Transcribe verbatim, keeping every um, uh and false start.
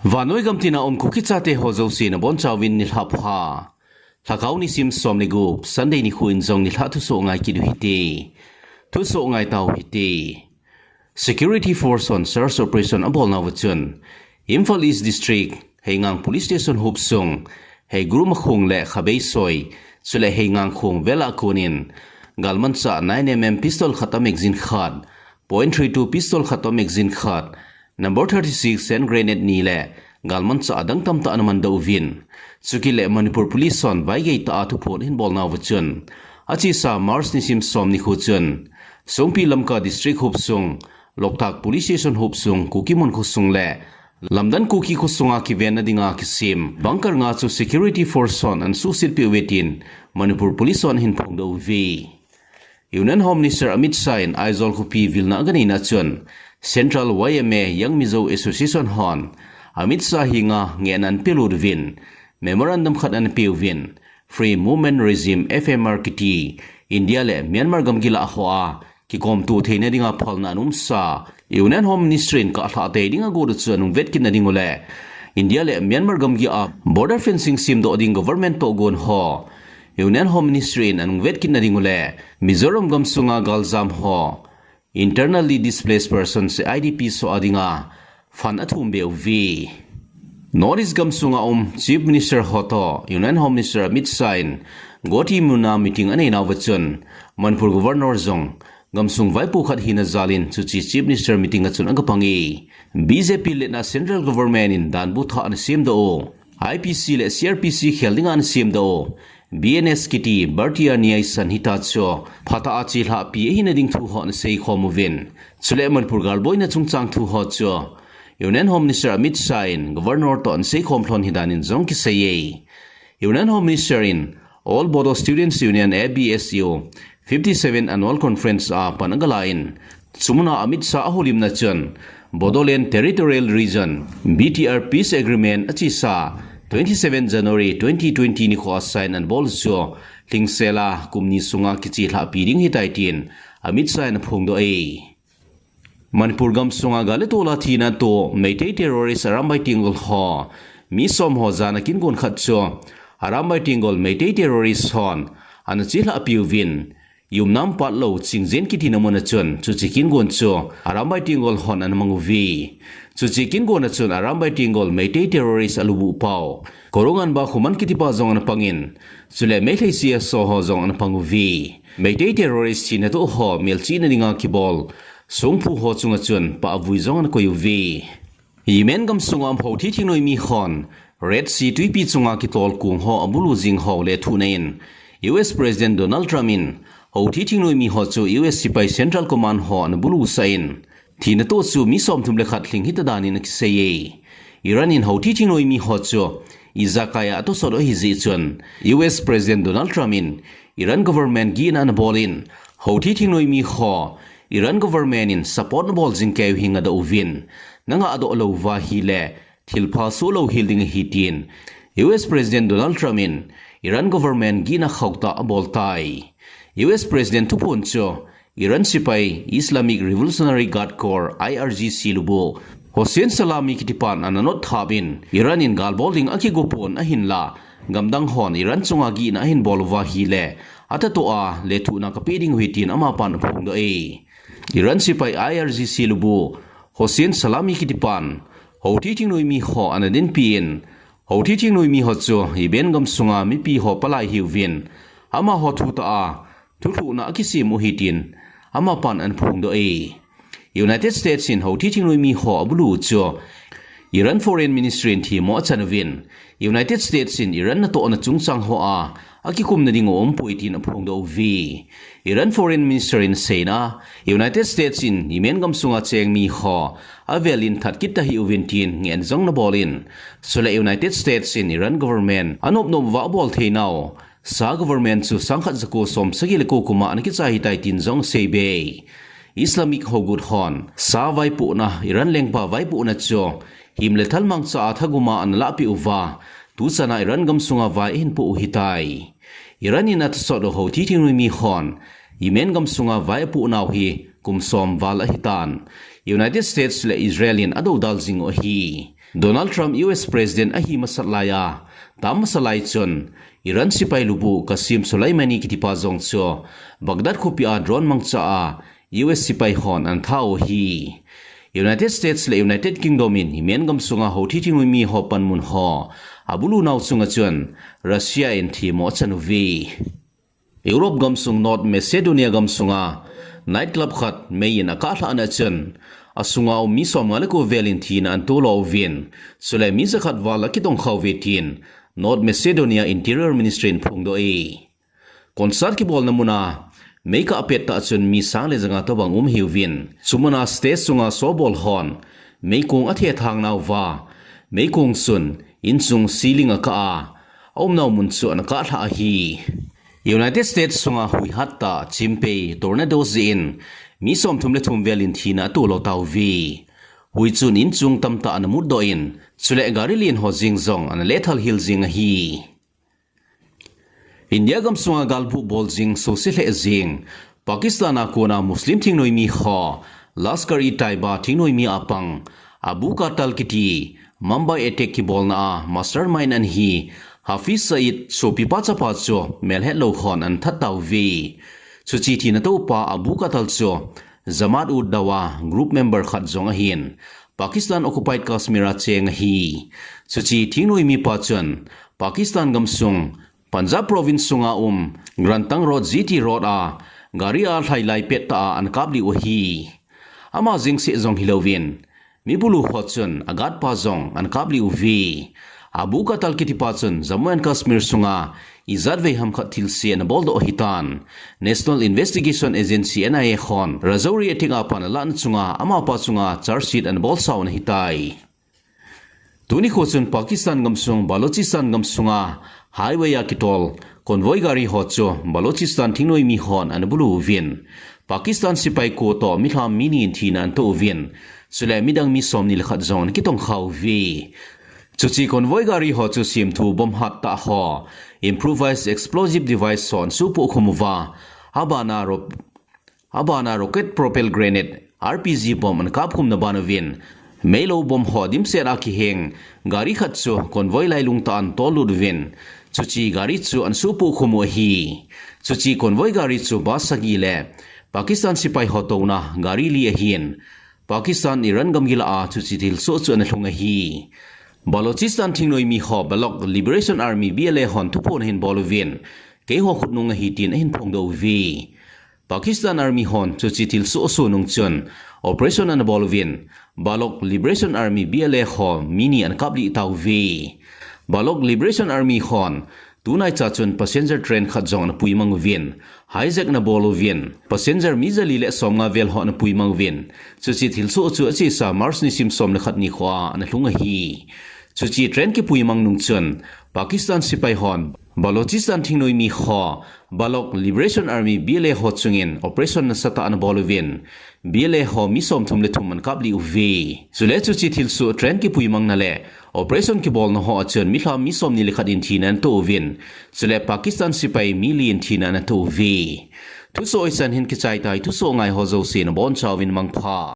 Vannoi gamtina um Kuki chate ho jouse nabonchauvin nilhah pha. Lhakao nisim som le gup, Sunday nikho in jong nilhah thusoh ngai kit u hite. Thusoh ngai tau hite. Security Force hon search operation abolnauva chun Imphal East District, Heingang Police Station hopsung, Heiguru Makhong le Khabei Soi, chule Heingang Khong vela konin, galmanchah nine M M pistol khat toh magazine khat, point three two pistol khat toh magazine khat, number thirty-six hand grenade ni le galmanchah adang tamtah ana mandoh uvin. Chukit le Manipur Police hon vaigei tah a thuphon ahin bolnauva chun, achesa March nisim som nikho chun, Songpi Lamka District hopsung, Loktak Police Station hopsung, Kuki Mun khosung le Lamdan Kuki khosunga kivenna dinga kisem bunker nga chu Security Force hon ana suhsetpeh uve tin Manipur Police hon ahin phongdoh uve. Union Home Minister Amit Shah in Aizawl khopi vilna aganeina chun Central Y M A Young Mizo Association hon Amit Shah henga ngehna ana pelut uvin, memorandum khat ana peuvin, Free Movement Regime, F M R, kiti India le Myanmar gamgi lah hoa kikomtup theina dinga phalna ana umsa Union Home Ministry in kahlhah tei dinga got u chu ana hung vetkitna ding u le India le Myanmar gamgi a border fencing semdoh ding government tohgon ho Union Home Ministry in ana hung vetkitna ding u le Mizoram gamsunga galjam ho, Internally Displaced Persons, I D Ps ho adinga fund athum be uve. North East gamsunga um Chief Minister ho toh Union Home Minister Amit Shah in Guwahati muna meeting aneinauva chun Manipur Governor jong gamsung vaipo khat hina jalin chuche Chief Minister meeting a chun agapang e. B J P lena Central Government in danbu thah ana semdoh u, I P C le C R P C khel dinga ana semdoh u, B N S kiti Bharatiya Nyaya Sanhita chu phatah a chelhahpi ahina ding thu ho ana seikhom uvin. Chule Manipur galboina chungchang thu ho chu Union Home Minister Amit Shah in Governor toh ana seikhom lhon ahi danin jong kisei e. Union Home Minister in All Bodo Students Union, A B S U, fifty-seven Annual Conference a pan agalain, chumuna Amit Shah ahoulimna chun Bodoland Territorial Region, B T R Peace Agreement achesa twenty-seven January twenty twenty nikho a sign ana bol chu lhingsela kum ni sunga kichelhahpi ding ahitai tin Amit Shah in aphongdoh e. Manipur gamsunga gal le tola thina atoh Meitei terrorist Arambai Tenggol ho mi som ho jana kingon khat chu Arambai Tenggol Meitei terrorist hon ana chelhahpi uvin, Yumnam Patlou Chingjen kitina muna chun chuche kingon chu Arambai Tenggol hon ana mang uve. Chuche kingon a chun Arambai Tenggol Meitei terrorist alubuh pau Koronganba Khuman kitipa jong ana pangin, chule Meitei C S O ho jong ana pang uve. Meitei terrorist thina atoh ho melchihna dinga kibol songphu ho chunga chun pah avui jong ana koi uve. Yemen gamsunga um Houthi thingnoimi hon Red Sea twipi chunga kitol kong ho abulu jing ho lethuhna in U S President Donald Trump in Houthi thingnoimi ho chu U S sepai Central Command ho ana bulusah in, thina atoh chu mi somthum le khat lhing hita danin akisei e. Iran in Houthi thingnoimi ho chu ijakai a atosot u ahi jeh chun U S President Donald Trump in Iran government gihna ana bol in, Houthi thingnoimi ho Iran government in support nabol jing keiyu hi ngadoh uvin, nangahdoh lou uva ahile thilpha soh louhel ding ahi tin U S President Donald Trump in Iran government gihna khauhtah abol tai. U S President thuphon chu Iran sepai Islamic Revolutionary Guard Corps, I R G C lubuh Hossein Salami kitipan ana notthap in, Iran in gal bol ding akigo pon ahinla, gamdang hon Iran chunga gihna ahin bol uva ahile, atahtoh a lethuhna kapeh ding u ahi tin amapan aphongdoh e. Iran sepai I R G C lubuh Hossein Salami kitipan Houthi thingnoimi ho ana dinpi in, Houthi thingnoimi ho chu Yemen gamsunga mipi ho palai ahiuvin, amaho thutah a thulhuhna akisem u ahi tin amapan ana phongdoh e. United States in Houthi thingnoimi ho abulu u chu Iran Foreign Ministry in themmo achan uvin, United States in Iran natohna chungchang hoa akikumna ding u aumpoi tin aphongdoh uve. Iran Foreign Minister in aseina, United States in Yemen gamsunga cheng mi ho avel in that kit tahih uvin tin ngehna jong anabol in, chule United States in Iran government anopnop uva abol theinau Shah government chu sangkhat jako somsagi le ko kuma ana kichai ahitai tin jong asei be. Islamic Hogut hon Shah vaipohna, Iran lengpa vaipohna chu him le thal mangcha a thaguma ana lahpeh uva, tuchana Iran gamsunga vai ahin poh u ahitai. Iran in athasot u Houthi thingnoimi hon Yemen gamsunga vai apohnau hi kum som val ahitan, United States le Israel in adoudal jing u ahi. Donald Trump U S President ahi masat laiya, tam masa lai chun, Iran sipai lubu Qasem Soleimani kitipa jong chu, Baghdad khopia drone mangcha a, U S sipai hon ana thau ahi. United States le United Kingdom in Yemen gamsunga Houthi thingnoimi ho panmun ho abulu nau chunga chun Russia in themmo achan uve. Europe gamsung North Macedonia gamsunga night club khat meiyin akah lhahna chun asunga um mi somnga le ko velin thina ana tolou uvin, chule mi jakhat val akitongkhauve tin North Macedonia Interior Ministry in phongdoh e. Concert kibolna muna mei kah pet tah chun mi sang le janga tobang um ahiuvin, chumuna stage sunga show bol hon meikong athethang nauva, meikong chun inchung ceiling akah a, aumnau mun chu ana kah lhah ahi. United States sunga hui hattah chimpei tornado jeh in mi somthum le thum velin thina atolou tauve. Hui chun inchung tamtah ana mutdoh in, chule gari len ho jeng jong ana lethal hel jeng ahi. India gamsunga galbuh bol jing sose lheh jing, Pakistan a kona Muslim thingnoimi ho, Lashkar-e-Taiba thingnoimi a pang, Abu Qatal kiti, Mumbai attack kibolna a mastermind ana hi, Hafiz Saeed sopipa chapa chu melhetlou hon ana that tauve. Chuche thina toupa Abu Qatal chu Jamaat-ud-Dawa group member khat jong ahin, Pakistan occupied Kashmir a cheng ahi. Chuche thingnoimi pa chun Pakistan gamsung Punjab province sunga um Grantang Road G T Road a gari alhai lai pettah a ana kaplih u ahi. Ama jeng seh jong hilouvin, mi bulu ho chun a guard pa jong ana kaplih uve. Abu Qatal kitipa chun Jammu and Kashmir sunga ijat vei ham khat thilse ana boldoh ahitan, National Investigation Agency, N I A, hon Rajouri attack a pan alahna chunga amapa chunga charge sheet ana bolsau ana hitai. Tuni kho chun Pakistan gamsung Balochistan gamsunga highway a kitol convoy gari ho chu Balochistan thingnoimi hon ana bulu uvin, Pakistan sipai ko toh milham mi ni in thina ana toh uvin, chule midang mi somni le khat jong ana kitongkhauve. Chuche convoy gari ho chu semthu bomb hattah ho, improvised explosive device ho ana supohkhum uva, abana ro-, abana rocket propelled grenade, R P G bomb ana kapkhumna banuvin, meilou bomb ho dimset a kiheng gari khat chu convoy lailung tah a ana tollut uvin, chuche gari chu ana supohkhum u ahi. Chuche convoy gari chu bus sagi le Pakistan sipai ho touna gari li ahin, Pakistan Iran gamgi lah a chuche thilsoh chu ana lhung ahi. Balochistan thingnoimi ho Baloch Liberation Army, B L A, hon thuphon ahin boluvin, keiho khutnung ahi tin ahin phongdoh uve. Pakistan Army hon chuche thilsoh asoh nung chun operation ana boluvin, Baloch Liberation Army, B L A, ho mi ni ana kaplih tauve. Baloch Liberation Army hon tunaicha chun passenger train khat jong ana puimang uvin, hijack ana boluvin, passenger mi jali le somnga vel ho ana puimang uvin, chuche thilsoh chu achesa March nisim som le khat nikhoa ana lhung ahi. Chuche train kipuimang nung chun Pakistan sipai hon Balochistan thingnoimi ho Baloch Liberation Army, B L A, ho chungin operation nasatah ana boluvin, B L A ho mi somthum le thum ana kaplih uve. Chule chuche thilsoh train kipuimangna le operation kibolna ho a chun milham mi somni le khat in thina ana toh uvin, chule Pakistan sipai mi li in thina ana toh uve. Thusoh hichan hin kichaitai, thusoh ngai ho jouse nabonchauvin mangpha.